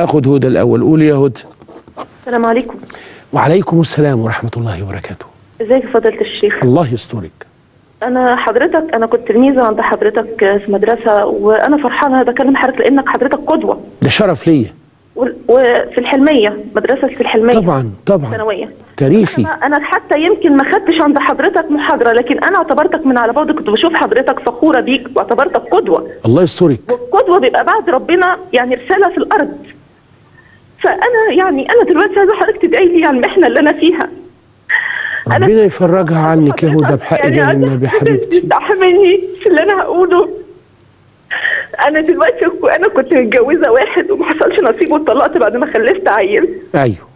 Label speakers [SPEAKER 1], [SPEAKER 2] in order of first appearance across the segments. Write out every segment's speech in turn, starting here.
[SPEAKER 1] هاخد هدى الأول. قولي يا هدى.
[SPEAKER 2] السلام عليكم.
[SPEAKER 1] وعليكم السلام ورحمة الله وبركاته.
[SPEAKER 2] ازيك يا فضيلة الشيخ؟
[SPEAKER 1] الله يسترك.
[SPEAKER 2] أنا حضرتك، أنا كنت تلميذة عند حضرتك في مدرسة، وأنا فرحانة بكلم حضرتك لأنك حضرتك قدوة.
[SPEAKER 1] ده شرف ليا.
[SPEAKER 2] وفي الحلمية، مدرسة في الحلمية.
[SPEAKER 1] طبعا طبعا.
[SPEAKER 2] ثانوية.
[SPEAKER 1] تاريخي.
[SPEAKER 2] أنا حتى يمكن ما خدتش عند حضرتك محاضرة، لكن أنا اعتبرتك من على بعد، كنت بشوف حضرتك فخورة بيك واعتبرتك قدوة.
[SPEAKER 1] الله يسترك.
[SPEAKER 2] والقدوة بيبقى بعد ربنا يعني رسالة في الأرض. فأنا يعني أنا دلوقتي عايزة حضرتك تدعي لي على المحنة اللي أنا فيها.
[SPEAKER 1] ربنا يفرجها عنك يا هدى بحق
[SPEAKER 2] يعني
[SPEAKER 1] جاه النبي حبيبتي.
[SPEAKER 2] تستحملني في اللي أنا هقوله. أنا دلوقتي أنا كنت متجوزة واحد وما حصلش نصيب واتطلقت بعد ما خلفت عيل.
[SPEAKER 1] أيوه.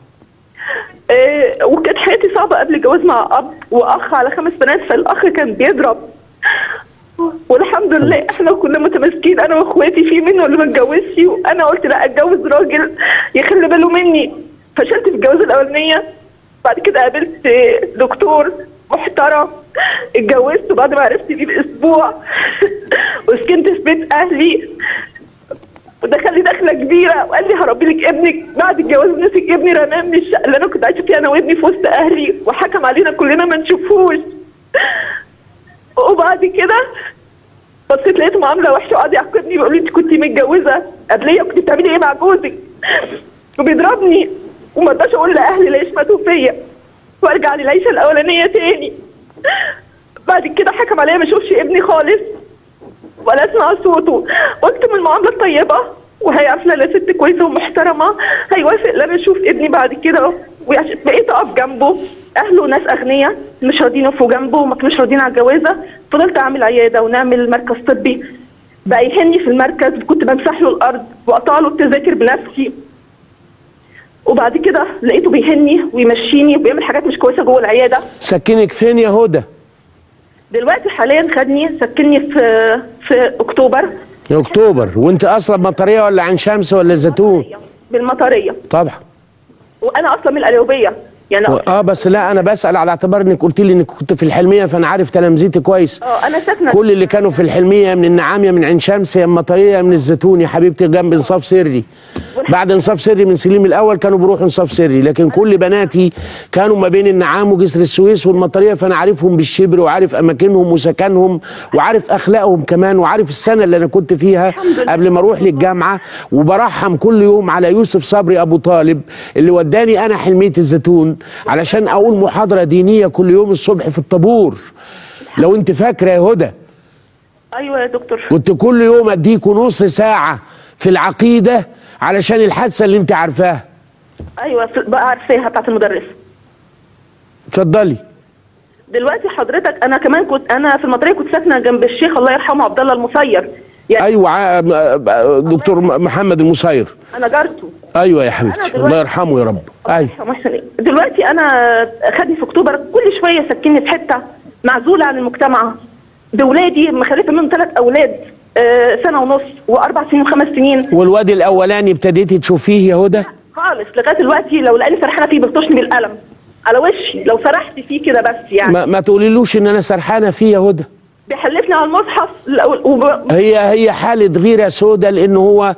[SPEAKER 2] وكانت حياتي صعبة قبل الجواز مع أب وأخ على 5 بنات، فالأخ كان بيضرب. والحمد لله احنا كنا متماسكين انا واخواتي، في منه اللي ما اتجوزش، وانا قلت لا اتجوز راجل يخلي باله مني. فشلت في الجوازه الاولانية، بعد كده قابلت دكتور محترم، اتجوزته بعد ما عرفت بيه باسبوع وسكنت في بيت اهلي، ودخل لي دخله كبيرة وقال لي هربي لك ابنك. بعد الجواز مسك ابني رماه من الشقة اللي انا كنت عايشه فيها انا وابني في وسط اهلي، وحكم علينا كلنا ما نشوفهوش. وبعد كده بصيت لقيته معاملة وحشة وقعد يعاقبني بيقول لي انت كنت متجوزة قبليه وكنت بتعملي ايه مع جوزك؟ وبيضربني وما رضاش اقول لاهلي لا يشمتوا فيا، وارجع للعيشه الاولانية تاني. بعد كده حكم عليا ما اشوفش ابني خالص ولا اسمع صوته. قلت من المعاملة الطيبة وهيعرف ان انا ست كويسة ومحترمه هيوافق ان انا اشوف ابني بعد كده. بقيت اقف جنبه. اهله ناس اغنياء مش راضيين يقفوا جنبه وما كانوش راضيين على الجوازه. فضلت اعمل عيادة ونعمل مركز طبي، بقى يهني في المركز، كنت بمسح له الارض واقطع له التذاكر بنفسي. وبعد كده لقيته بيهني ويمشيني وبيعمل حاجات مش كويسة جوه العيادة.
[SPEAKER 1] سكنك فين يا هدى؟
[SPEAKER 2] دلوقتي حاليا خدني سكنني في اكتوبر.
[SPEAKER 1] في اكتوبر. وانت اصلا مطريه ولا عين شمس ولا الزيتون؟
[SPEAKER 2] بالمطريه
[SPEAKER 1] طبعا.
[SPEAKER 2] وانا اصلا من القليوبيه يعني.
[SPEAKER 1] بس لا انا بسال على اعتبار انك قلت لي انك كنت في الحلميه، فانا عارف تلامذتي كويس.
[SPEAKER 2] انا ساكنة
[SPEAKER 1] كل اللي كانوا في الحلميه من النعاميه من عين شمس يا المطريه من الزيتون يا حبيبتي، جنب انصاف سري. بعد انصاف سري من سليم الاول كانوا بيروحوا انصاف سري، لكن كل بناتي كانوا ما بين النعام وجسر السويس والمطريه، فانا عارفهم بالشبر وعارف اماكنهم وسكنهم وعارف اخلاقهم كمان، وعارف السنة اللي انا كنت فيها قبل ما اروح للجامعة. وبرحم كل يوم على يوسف صبري ابو طالب اللي وداني انا حلميه الزيتون علشان اقول محاضرة دينية كل يوم الصبح في الطابور. لو انت فاكره يا هدى.
[SPEAKER 2] ايوه يا دكتور.
[SPEAKER 1] كنت كل يوم اديكوا نص ساعة في العقيدة علشان الحادثة اللي انت عارفاها.
[SPEAKER 2] ايوه بقى عارفاها بتاعت المدرس.
[SPEAKER 1] اتفضلي.
[SPEAKER 2] دلوقتي حضرتك انا كمان كنت انا في المطريه كنت ساكنة جنب الشيخ الله يرحمه عبد الله المسير يعني.
[SPEAKER 1] ايوه دكتور محمد المسير.
[SPEAKER 2] انا جارته.
[SPEAKER 1] ايوه يا حبيبتي الله يرحمه يا رب. ايوه
[SPEAKER 2] دلوقتي انا خدني في اكتوبر، كل شوية سكنني في حتة معزولة عن المجتمع بولادي، مخلفه منهم 3 اولاد، سنة ونص و4 سنين و5 سنين.
[SPEAKER 1] والواد الاولاني ابتديتي تشوفيه يا هدى؟
[SPEAKER 2] خالص لغاية دلوقتي لو لقاني سرحانه فيه بيلطشني بالقلم على وشي لو سرحت فيه كده بس يعني.
[SPEAKER 1] ما تقوليلوش ان انا سرحانه فيه يا هدى.
[SPEAKER 2] بيحلفني على المصحف.
[SPEAKER 1] هي حالة غيرة سودة، لأن هو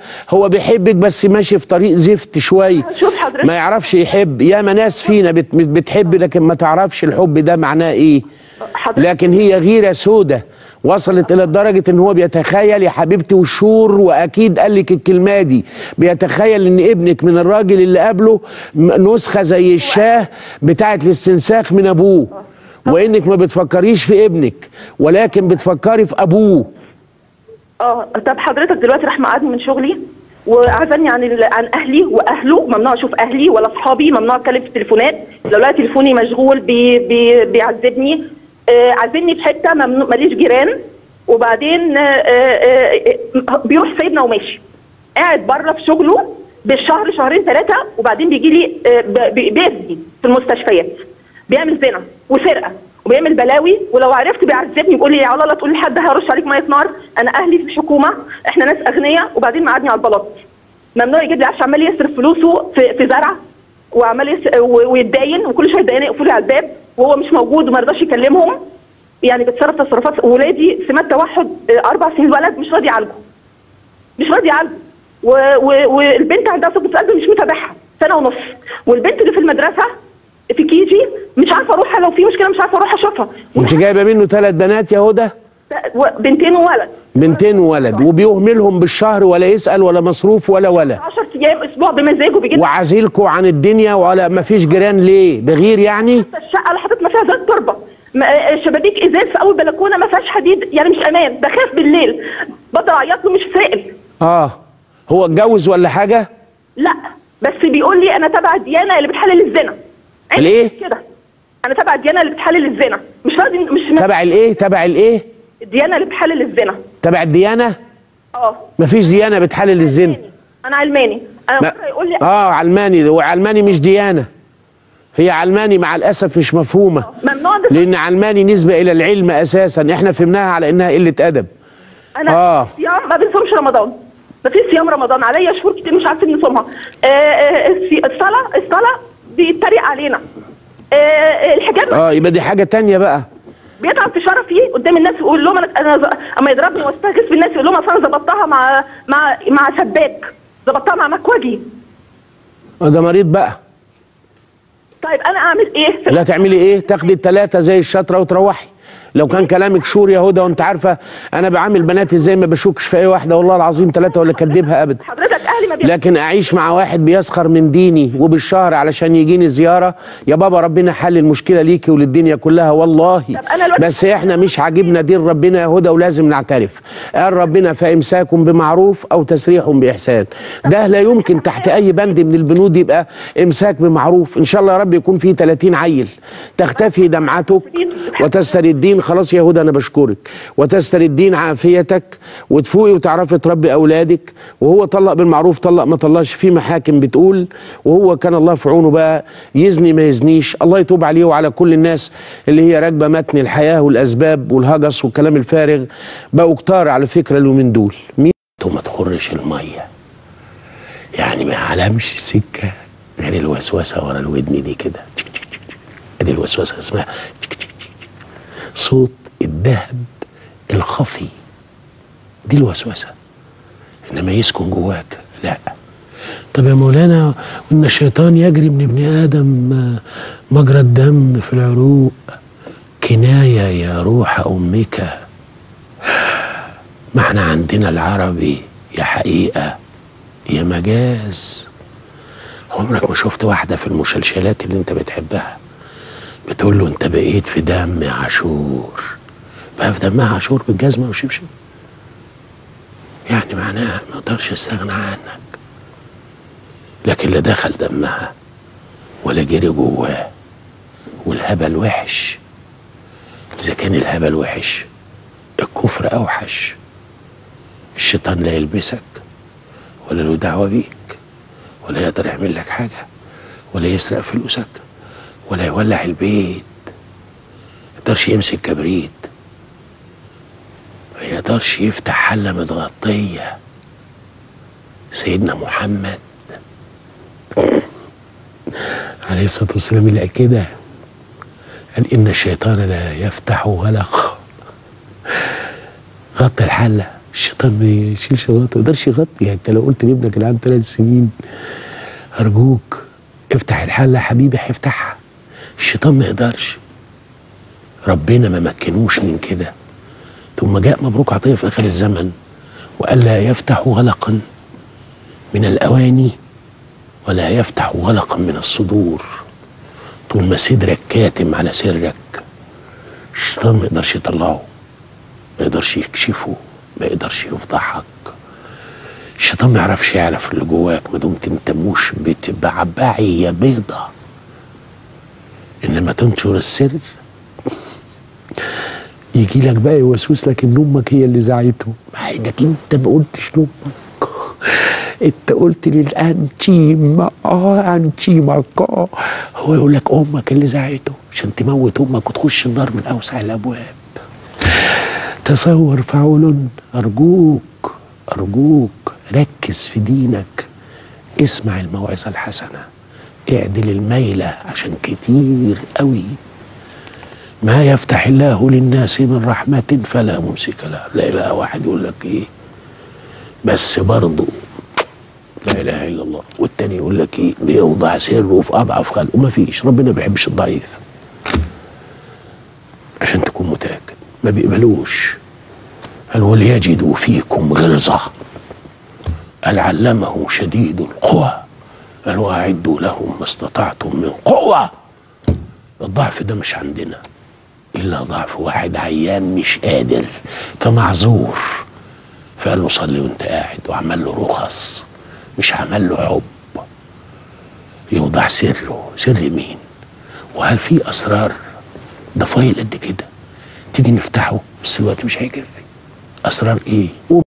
[SPEAKER 1] بيحبك بس ماشي في طريق زفت شوية.
[SPEAKER 2] شوف حضرتك
[SPEAKER 1] ما يعرفش يحب. ياما ناس فينا بتحب لكن ما تعرفش الحب ده معناه إيه. لكن هي غيرة سودة وصلت إلى درجة إن هو بيتخيل يا حبيبتي والشور، وأكيد قال لك الكلمة دي، بيتخيل إن ابنك من الراجل اللي قبله نسخة زي الشاه بتاعة الاستنساخ من أبوه، وانك ما بتفكريش في ابنك ولكن بتفكري في ابوه.
[SPEAKER 2] طب حضرتك دلوقتي راح مقعدني من شغلي وعزلني عن اهلي واهله، ممنوع اشوف اهلي ولا اصحابي، ممنوع اتكلم في التليفونات، لو لقى تليفوني مشغول بي بي بيعذبني. عازلني في حتة ماليش جيران. وبعدين بيروح سايبنا وماشي، قاعد بره في شغله بالشهر شهرين 3، وبعدين بيجي لي بيزني في المستشفيات، بيعمل زنا وسرقة وبيعمل بلاوي، ولو عرفت بيعذبني بيقول لي يا الله لا تقول لحد هرش عليك مية نار، انا اهلي في الحكومة، احنا ناس اغنياء. وبعدين مقعدني على البلاط، ممنوع يجيب لي عفش، عمال يصرف فلوسه في زرع وعمال ويتداين، وكل شوية يتداين يقفلوا لي على الباب وهو مش موجود وما رضاش يكلمهم. يعني بيتصرف تصرفات. ولادي سمات توحد 4 سنين، الولد مش راضي يعالجه، مش راضي يعالجه. والبنت عندها صدمة قلب مش متابعها سنة ونص، والبنت اللي في المدرسة في كيجي مش عارفه اروحها، لو في مشكلة مش عارفه اروح اشوفها.
[SPEAKER 1] انت جايبه منه 3 بنات يا هدى؟
[SPEAKER 2] بنتين وولد.
[SPEAKER 1] بنتين وولد، وبيهملهم بالشهر ولا يسأل ولا مصروف ولا
[SPEAKER 2] 10 ايام اسبوع بمزاجه بيجي،
[SPEAKER 1] وعازلكوا عن الدنيا ولا مفيش جيران. ليه؟ بغير يعني؟
[SPEAKER 2] الشقة اللي حاططنا فيها زي التربة، شبابيك ازاز في اول بلكونة ما فيهاش حديد، يعني مش امان. بخاف بالليل، بفضل اعيط له مش سائل.
[SPEAKER 1] هو اتجوز ولا حاجة؟
[SPEAKER 2] لا، بس بيقول لي انا تبع الديانة اللي بتحلل الزنا.
[SPEAKER 1] الايه؟
[SPEAKER 2] كده انا تبع الديانة اللي بتحلل الزنا، مش راضي. مش
[SPEAKER 1] تبع الايه؟ تبع الايه؟
[SPEAKER 2] الديانة اللي بتحلل الزنا.
[SPEAKER 1] تبع الديانة؟ مفيش ديانة بتحلل الزنا.
[SPEAKER 2] انا علماني. انا مرة يقول لي
[SPEAKER 1] علماني، وعلماني مش ديانة. هي علماني مع الاسف مش مفهومه.
[SPEAKER 2] ممنوع،
[SPEAKER 1] لان علماني نسبه الى العلم اساسا، احنا فهمناها على انها قلة ادب.
[SPEAKER 2] انا صيام ما بنصومش رمضان، ما فيش صيام رمضان، عليا شهور كتير مش عارفين نصومها. الصلاة بيتريق علينا. الحجاب
[SPEAKER 1] يبقى دي حاجة تانية بقى.
[SPEAKER 2] بيتعب في شرفي قدام الناس ويقول لهم انا اما يضربني واستغيث بالناس يقول لهم اصل انا ظبطتها مع مع مع سباك، ظبطتها مع مكوجي.
[SPEAKER 1] ده مريض بقى.
[SPEAKER 2] طيب انا اعمل ايه؟
[SPEAKER 1] لا تعملي ايه؟ تاخدي ال3 زي الشطره وتروحي. لو كان كلامك sure يا هدى، وانت عارفه انا بعامل بناتي ازاي، ما بشوكش في اي واحدة والله العظيم 3 ولا كدبها ابدا.
[SPEAKER 2] حضرتك اهلي ما
[SPEAKER 1] لكن اعيش مع واحد بيسخر من ديني وبالشهر علشان يجيني زيارة، يا بابا ربنا حل المشكلة ليكي وللدنيا كلها والله. بس احنا مش عاجبنا دين ربنا يا هدى، ولازم نعترف. قال ربنا فامساك بمعروف او تسريح باحسان. ده لا يمكن تحت اي بند من البنود يبقى امساك بمعروف. ان شاء الله يا رب يكون فيه 30 عيل. تختفي دمعتك وتستردين. خلاص يا هدى انا بشكرك. وتستردين عافيتك وتفوقي وتعرفي تربي اولادك. وهو طلق بالمعروف، طلق ما طلقش، في محاكم بتقول، وهو كان الله في عونه بقى، يزني ما يزنيش، الله يتوب عليه وعلى كل الناس اللي هي راكبه متن الحياة والاسباب والهجس والكلام الفارغ. بقوا كتار على فكرة اليومين دول. مين ما تخرش المية، يعني ما علمش سكة غير الوسوسة ورا الودن دي كده. ادي الوسوسة اسمها صوت الذهب الخفي، دي الوسوسة. انما يسكن جواك لا. طب يا مولانا، وان الشيطان يجري من ابن ادم مجرى الدم في العروق، كناية يا روح امك. ما احنا عندنا العربي يا حقيقة يا مجاز. عمرك ما شفت واحدة في المسلسلات اللي انت بتحبها بتقول له انت بقيت في دم عاشور، بقى في دمها عاشور بالجزمه وشبشب، يعني معناها ما اقدرش استغنى عنك. لكن لا دخل دمها ولا جري جواه. والهبل وحش. اذا كان الهبل وحش، الكفر اوحش. الشيطان لا يلبسك ولا له دعوه بيك، ولا يقدر يعمل لك حاجة، ولا يسرق فلوسك، ولا يولع البيت، ما يقدرش يمسك كبريت، ما يقدرش يفتح حلة متغطية. سيدنا محمد عليه الصلاة والسلام اللي قال كده، قال إن الشيطان لا يفتح غلق. غطي الحلة، الشيطان ما يشيلش غطا، ما يقدرش يغطي. يعني أنت لو قلت لابنك اللي عنده 3 سنين أرجوك افتح الحلة حبيبي هيفتحها، الشيطان ما يقدرش. ربنا ما مكنوش من كده. ثم جاء مبروك عطية في آخر الزمن وقال لا يفتح غلقا من الأواني ولا يفتح غلقا من الصدور. طول ما صدرك كاتم على سرك، الشيطان ما يقدرش يطلعه، ما يقدرش يكشفه، ما يقدرش يفضحك. الشيطان ما يعرفش يعرف اللي جواك ما دمت انت مش بتبعبعي يا بيضة. انما تنشر السر يجي لك بقى يوسوس لك ان امك هي اللي زعيته، مع انك انت ما قلتش لامك، انت قلت للانتيم. انتيمك، هو يقول لك امك اللي زعيته عشان تموت امك وتخش النار من اوسع الابواب. تصور فعول. ارجوك ارجوك ركز في دينك، اسمع الموعظة الحسنة، اعدل الميلة، عشان كتير قوي ما يفتح الله للناس من رحمة فلا ممسك لها. لا بقى واحد يقول لك ايه، بس برضه لا اله الا الله. والتاني يقول لك ايه؟ بيوضع سره في اضعف خلقه. ما فيش، ربنا ما بيحبش الضعيف، عشان تكون متاكد ما بيقبلوش. قال وليجدوا فيكم غلظة، قال علمه شديد القوى، قال واعدوا لهم ما استطعتم من قوة. الضعف ده مش عندنا الا ضعف واحد عيان مش قادر فمعذور، فقال له صلي وانت قاعد، وعمل له رخص، مش عمل له حب. يوضع سره، سر مين؟ وهل في اسرار؟ ده file قد كده تيجي نفتحه بس الوقت مش هيكفي. اسرار ايه؟